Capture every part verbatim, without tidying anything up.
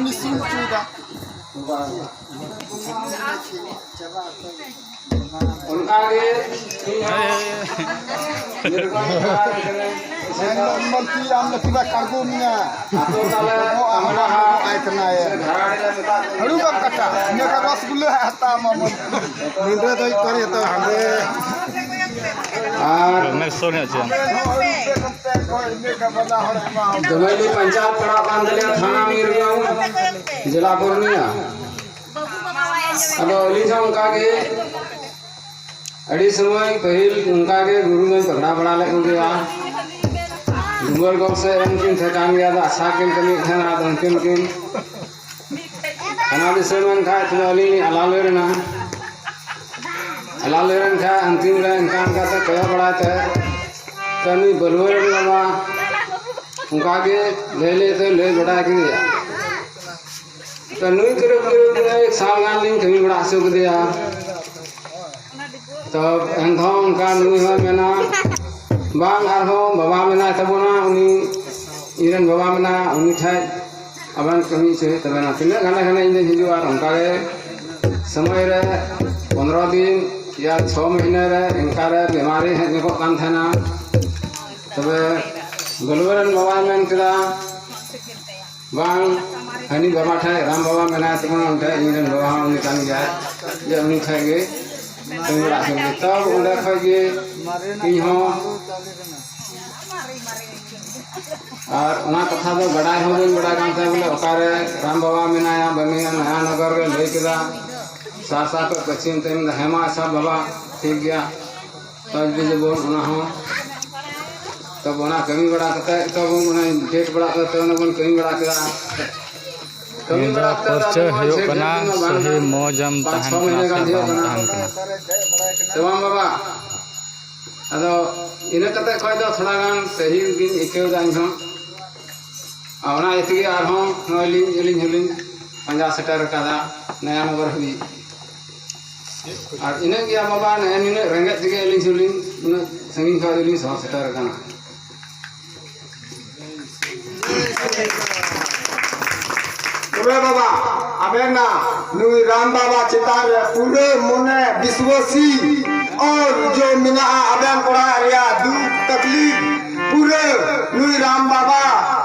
Machine ᱪᱩᱭᱫᱟ᱾ ᱚᱱᱠᱟ ᱜᱮ ᱤᱧ ᱦᱚᱸ ᱱᱤᱨᱵᱟᱪᱚᱱ ᱠᱟᱱᱟ᱾ ᱢᱮᱱ ᱫᱚ ᱢᱚᱱᱛᱨᱤ ᱟᱢ ᱫᱚ ᱯᱩᱨᱟ ᱠᱟᱲᱜᱚ ᱢᱮᱭᱟ᱾ ᱟᱛᱳ ᱛᱟᱞᱮ ᱟᱢᱲᱟ ᱦᱟᱴ ᱟᱭ ᱠᱟᱱᱟᱭ᱾ ᱫᱷᱟᱨᱟᱲᱤ ᱞᱮ ᱢᱮᱛᱟᱜ ᱠᱟᱱᱟ᱾ ᱦᱟᱹᱲᱩ ᱵᱟᱢ ᱠᱟᱴᱟ, ᱤᱱᱟᱹ ᱠᱷᱟᱱ ᱨᱚᱥᱜᱩᱞᱞᱟᱹ ᱦᱟᱛᱟᱣ ᱟᱢᱟ ᱢᱚᱱᱛᱨᱤ᱾ ᱱᱚᱰᱮ ᱫᱚ ᱚᱠᱟᱨᱮ ᱦᱟᱛᱟᱣᱟ? ᱦᱟᱸᱰᱮ᱾ ᱟᱨ ᱢᱮᱥ ᱥᱳ ᱧᱚᱜ ᱪᱮ? ᱫᱚᱢᱮᱞᱤ ᱯᱚᱧᱪᱟᱭᱮᱛ ᱯᱟᱲᱟᱜ ᱠᱟᱱ ᱛᱟᱞᱮᱭᱟ, ᱛᱷᱟᱱᱟ ᱢᱤᱨᱜᱟᱹᱣ, ᱡᱮᱞᱟ ᱯᱩᱨᱱᱤᱭᱟ᱾ ᱟᱫᱚ ᱟᱹᱞᱤᱧ ᱦᱚᱸ ᱚᱱᱠᱟ ᱜᱮ ᱟᱹᱰᱤ ᱥᱚᱢᱚᱭ ᱯᱟᱹᱦᱤᱞ ᱚᱱᱠᱟ ᱜᱮ ᱜᱩᱨᱩ ᱫᱚᱧ ᱯᱟᱜᱽᱨᱟ ᱵᱟᱲᱟ ᱞᱮᱫ ᱠᱚᱜᱮᱭᱟ᱾ ᱰᱩᱢᱟᱹᱨ ᱜᱚᱞ ᱥᱮᱫ ᱨᱮᱱ ᱠᱤᱱ ᱛᱟᱦᱮᱸ ᱠᱟᱱ ᱜᱮᱭᱟ, ᱟᱫᱚ ᱟᱥᱟ ᱠᱤᱱ ᱠᱟᱹᱢᱤᱭᱮᱫ ᱛᱟᱦᱮᱱᱟ, ᱟᱫᱚ ᱩᱱᱠᱤᱱ ᱠᱤᱱ ᱚᱱᱟ ᱫᱤᱥᱟᱹ ᱢᱮᱱᱠᱷᱟᱡ ᱛᱚᱵᱮ ᱟᱹᱞᱤᱧ ᱞᱤᱧ ᱟᱞᱟᱞᱮ ᱨᱮᱱᱟ᱾ ᱟᱞᱟᱞᱮ ᱨᱮᱱ ᱠᱷᱟᱡ ᱦᱟᱱᱛᱤ ᱨᱮ ᱮᱱᱠᱟ ᱮᱱᱠᱟ ᱛᱮ ᱠᱚᱭᱚᱜ ᱵᱟᱲᱟᱭ ᱛᱮ, ᱛᱚ ᱱᱩᱭ ᱵᱟᱹᱞᱣᱟᱹ ᱨᱮᱱ ᱵᱟᱵᱟ ᱚᱱᱠᱟ ᱜᱮ ᱞᱟᱹᱭ ᱞᱟᱹᱭ ᱛᱮ ᱞᱟᱹᱭ ᱵᱟᱲᱟ ᱠᱮᱫᱮᱭᱟ᱾ ᱛᱚ ᱱᱩᱭ ᱠᱟᱹᱨᱤᱵ ᱠᱟᱹᱨᱤᱵ ᱢᱤᱫ ᱥᱟᱞ ᱜᱟᱱ ᱞᱤᱧ ᱠᱟᱹᱢᱤ ᱵᱟᱲᱟ ᱦᱚᱪᱚ ᱠᱮᱫᱮᱭᱟ᱾ ᱛᱚ ᱮᱱᱦᱚᱸ ᱚᱱᱠᱟ ᱱᱩᱭ ᱦᱚᱸᱭ ᱢᱮᱱᱟ, ᱵᱟᱝ ᱟᱨᱦᱚᱸ ᱵᱟᱵᱟ ᱢᱮᱱᱟᱭ ᱛᱟᱵᱚᱱᱟ, ᱩᱱᱤ ᱤᱧᱨᱮᱱ ᱵᱟᱵᱟ ᱢᱮᱱᱟᱭᱟ, ᱩᱱᱤ ᱴᱷᱮᱡ ᱟᱵᱮᱱ ᱠᱟᱹᱢᱤ ᱦᱚᱪᱚᱭ ᱦᱩᱭᱩᱜ ᱛᱟᱵᱮᱱᱟ᱾ ᱛᱤᱱᱟᱹᱜ ᱜᱷᱟᱱᱮ ᱜᱷᱟᱱᱮ ᱤᱧ ᱫᱚᱧ ᱦᱤᱡᱩᱜᱼᱟ, ᱟᱨ ᱚᱱᱠᱟ ᱜᱮ ᱥᱚᱢᱚᱭ ᱨᱮ ᱯᱚᱱᱨᱚ ᱫᱤᱱ ᱭᱟ ᱪᱷᱚ ᱢᱟᱹᱦᱱᱟᱹ ᱨᱮ ᱤᱱᱠᱟ ᱨᱮ ᱵᱤᱢᱟᱨᱤ ᱦᱮᱡ ᱧᱚᱜᱚᱜ ᱠᱟᱱ ᱛᱟᱦᱮᱱᱟ᱾ ᱛᱚᱵᱮ ᱵᱟᱹᱞᱣᱟᱹ ᱨᱮᱱ ᱵᱟᱵᱟᱭ ᱢᱮᱱ ᱠᱮᱫᱟ, ᱵᱟᱝ, ᱦᱟᱹᱱᱤ ᱵᱟᱵᱟ ᱴᱷᱮᱡ, ᱨᱟᱢ ᱵᱟᱵᱟ ᱢᱮᱱᱟᱭ ᱛᱟᱵᱚᱱᱟ, ᱚᱸᱰᱮ ᱤᱧ ᱨᱮᱱ ᱵᱟᱵᱟ ᱦᱚᱸ ᱩᱱᱤ ᱠᱟᱱ ᱜᱮᱭᱟᱭ, ᱡᱮ ᱩᱱᱤ ᱴᱷᱮᱡ ᱜᱮ ᱠᱟᱹᱢᱤ ᱵᱟᱲᱟ ᱦᱚᱪᱚ ᱠᱮᱫᱟ᱾ ᱛᱚ ᱚᱸᱰᱮ ᱠᱷᱚᱡ ᱜᱮ ᱤᱧ ᱦᱚᱸ ᱟᱨ ᱚᱱᱟ ᱠᱟᱛᱷᱟ ᱫᱚ ᱵᱟᱰᱟᱭ ᱦᱚᱸ ᱵᱟᱹᱧ ᱵᱟᱰᱟᱭ ᱠᱟᱱ ᱛᱟᱦᱮᱸᱫ, ᱵᱚᱞᱮ ᱚᱠᱟᱨᱮ ᱨᱟᱢ ᱵᱟᱵᱟ ᱢᱮᱱᱟᱭᱟ, ᱵᱟᱹᱱᱩᱭᱟ, ᱱᱟᱭᱟ ᱱᱚᱜᱚᱨ ᱨᱮ ᱞᱟᱹᱭ ᱠᱮᱫᱟ, ᱥᱟᱦᱟᱨᱥᱟ ᱠᱷᱚᱡ ᱯᱚᱪᱷᱤᱢ ᱛᱮ᱾ ᱢᱮᱱᱫᱟ, ᱦᱮᱸ ᱢᱟ ᱟᱪᱪᱷᱟ ᱵᱟᱵᱟ, ᱴᱷᱤᱠ ᱜᱮᱭᱟ, ᱛᱚ ᱡᱩᱫᱤ ᱵᱚᱱ ᱚᱱᱟ ᱦᱚᱸ, ᱛᱚ ᱚᱱᱟ ᱠᱟᱹᱢᱤ ᱵᱟᱲᱟ ᱠᱟᱛᱮ, ᱛᱚ ᱵᱚᱱ ᱚᱱᱟ ᱰᱮᱴ ᱵᱟᱲᱟ ᱠᱟᱛᱮ, ᱚᱱᱟ ᱵᱚᱱ ᱠᱟᱹᱢᱤ ᱵᱟᱲᱟ ᱠᱮᱫᱟ᱾ ᱠᱟᱹᱢᱤ ᱱᱤᱭᱟᱹ ᱫᱚ ᱵᱟᱲᱟ ᱠᱟᱛᱮ ᱯᱚᱨᱤᱪᱚᱭ ᱟᱫᱚ ᱦᱩᱭᱩᱜ ᱡᱷᱮᱸᱴ ᱠᱟᱱᱟ, ᱫᱤᱱ ᱢᱟ ᱵᱟᱝ ᱥᱟᱹᱦᱤ ᱠᱟᱱᱟ, ᱢᱚᱡᱽ ᱮᱢ ᱯᱟᱸᱪ ᱛᱟᱦᱮᱱ ᱪᱷᱚ ᱠᱟᱱᱟ ᱢᱟᱹᱦᱱᱟᱹ ᱥᱮ ᱜᱟᱱ ᱦᱩᱭᱩᱜ ᱵᱟᱢ ᱠᱟᱱᱟ᱾ ᱛᱟᱦᱮᱱ ᱠᱟᱱᱟ᱾ ᱥᱮ ᱵᱟᱝ ᱵᱟᱵᱟ? ᱟᱫᱚ ᱤᱱᱟᱹ ᱠᱟᱛᱮ ᱠᱷᱚᱡ ᱫᱚ ᱛᱷᱚᱲᱟ ᱜᱟᱱ ᱥᱟᱹᱦᱤ ᱜᱤᱧ ᱟᱹᱭᱠᱟᱹᱣ ᱮᱫᱟ ᱤᱧ ᱦᱚᱸ᱾ ᱟᱨ ᱚᱱᱟ ᱤᱭᱟᱹ ᱛᱮᱜᱮ ᱟᱨᱦᱚᱸ ᱱᱚᱜᱼᱚᱭ ᱞᱤᱧ, ᱟᱹᱞᱤᱧ ᱦᱚᱸᱞᱤᱧ ᱯᱟᱸᱡᱟ ᱥᱮᱴᱮᱨ ᱟᱠᱟᱫᱟ ᱱᱟᱭᱟᱱᱚᱜᱚᱨ ᱦᱟᱹᱵᱤᱡ᱾ ᱟᱨ ᱤᱱᱟᱹᱜ ᱜᱮ ᱵᱟᱵᱟ, ᱱᱮᱜᱼᱮ ᱱᱤᱱᱟᱹᱜ ᱨᱮᱸᱜᱮᱡ ᱛᱮᱜᱮ ᱟᱹᱞᱤᱧ ᱦᱚᱸᱞᱤᱧ ᱩᱱᱟᱹᱜ ᱥᱟᱺᱜᱤᱧ ᱠᱷᱚᱱ ᱫᱚᱞᱤᱧ ᱥᱚᱦᱚᱨ ᱥᱮᱴᱮᱨ ᱟᱠᱟᱱᱟ᱾ ᱵᱟᱵᱟ, ᱟᱵᱮᱱᱟᱜ ᱱᱩᱭ ᱨᱟᱢ ᱵᱟᱵᱟ ᱪᱮᱛᱟᱱ ᱨᱮ ᱯᱩᱨᱟᱹ ᱢᱚᱱᱮ ᱵᱤᱥᱣᱟᱥᱤ ᱟᱨ ᱡᱚ ᱢᱮᱱᱟᱜᱼᱟ, ᱟᱵᱮᱱ ᱚᱲᱟᱜ ᱨᱮᱭᱟᱜ ᱫᱩᱠ ᱛᱟᱠᱞᱤᱯ ᱯᱩᱨᱟᱹ ᱱᱩᱭ ᱨᱟᱢ ᱵᱟᱵᱟ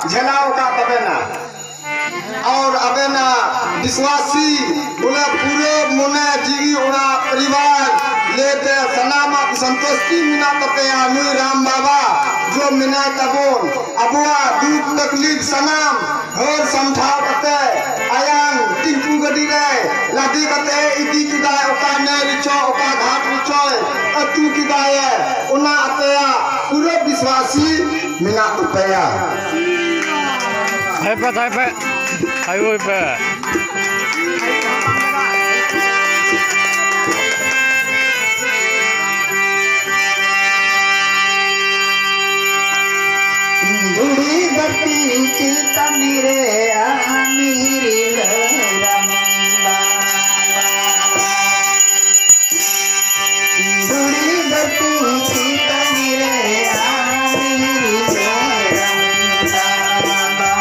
ᱡᱷᱮᱞᱟᱣ ᱟᱠᱟᱫ ᱛᱟᱵᱮᱱᱟ᱾ ᱟᱨ ᱟᱵᱮᱱᱟᱜ ᱵᱤᱥᱣᱟᱥᱤ ᱵᱚᱞᱮ ᱯᱩᱨᱟᱹ ᱢᱚᱱᱮ ᱡᱤᱣᱤ ᱚᱲᱟᱜ ᱯᱚᱨᱤᱵᱟᱨ ᱞᱟᱹᱭᱛᱮ ᱥᱟᱱᱟᱢᱟᱜ ᱥᱚᱱᱛᱩᱥᱴᱤ ᱢᱮᱱᱟᱜ ᱛᱟᱯᱮᱭᱟ᱾ ᱱᱩᱭ ᱨᱟᱢ ᱵᱟᱵᱟ ᱡᱚ ᱢᱮᱱᱟᱭ ᱛᱟᱵᱚᱱ, ᱟᱵᱚᱣᱟᱜ ᱫᱩᱠ ᱛᱟᱠᱞᱤᱯ ᱥᱟᱱᱟᱢ ᱦᱟᱹᱨ ᱥᱟᱢᱴᱷᱟᱣ ᱠᱟᱛᱮ ᱟᱭᱟᱝ ᱴᱤᱢᱯᱩ ᱜᱟᱹᱰᱤ ᱨᱮ ᱞᱟᱫᱮ ᱠᱟᱛᱮ ᱤᱫᱤ ᱠᱮᱫᱟᱭ, ᱚᱠᱟ ᱱᱟᱹᱭ ᱨᱮᱪᱚ, ᱚᱠᱟ ᱜᱷᱟᱴ ᱨᱮᱪᱚᱭ ᱟᱹᱛᱩ ᱠᱮᱫᱟᱭᱮ, ᱚᱱᱟ ᱟᱯᱮᱭᱟᱜ ᱯᱩᱨᱟᱹ ᱵᱤᱥᱣᱟᱥᱤ ᱢᱮᱱᱟᱜ ᱛᱟᱯᱮᱭᱟ᱾ ᱦᱟᱭ ᱯᱮ, ᱦᱟᱭ ᱯᱮ, ᱦᱟᱭ ᱯᱮ᱾ ᱫᱷᱩᱲᱤ ᱫᱷᱟᱹᱨᱛᱤ ᱪᱮᱛᱟᱱ ᱨᱮ ᱟᱢᱤᱨ ᱨᱟᱢ ᱵᱟᱵᱟ᱾ ᱫᱷᱩᱲᱤ ᱫᱷᱟᱹᱨᱛᱤ ᱪᱮᱛᱟᱱ ᱨᱮ ᱟᱢᱤᱨ ᱨᱟᱢ ᱵᱟᱵᱟ᱾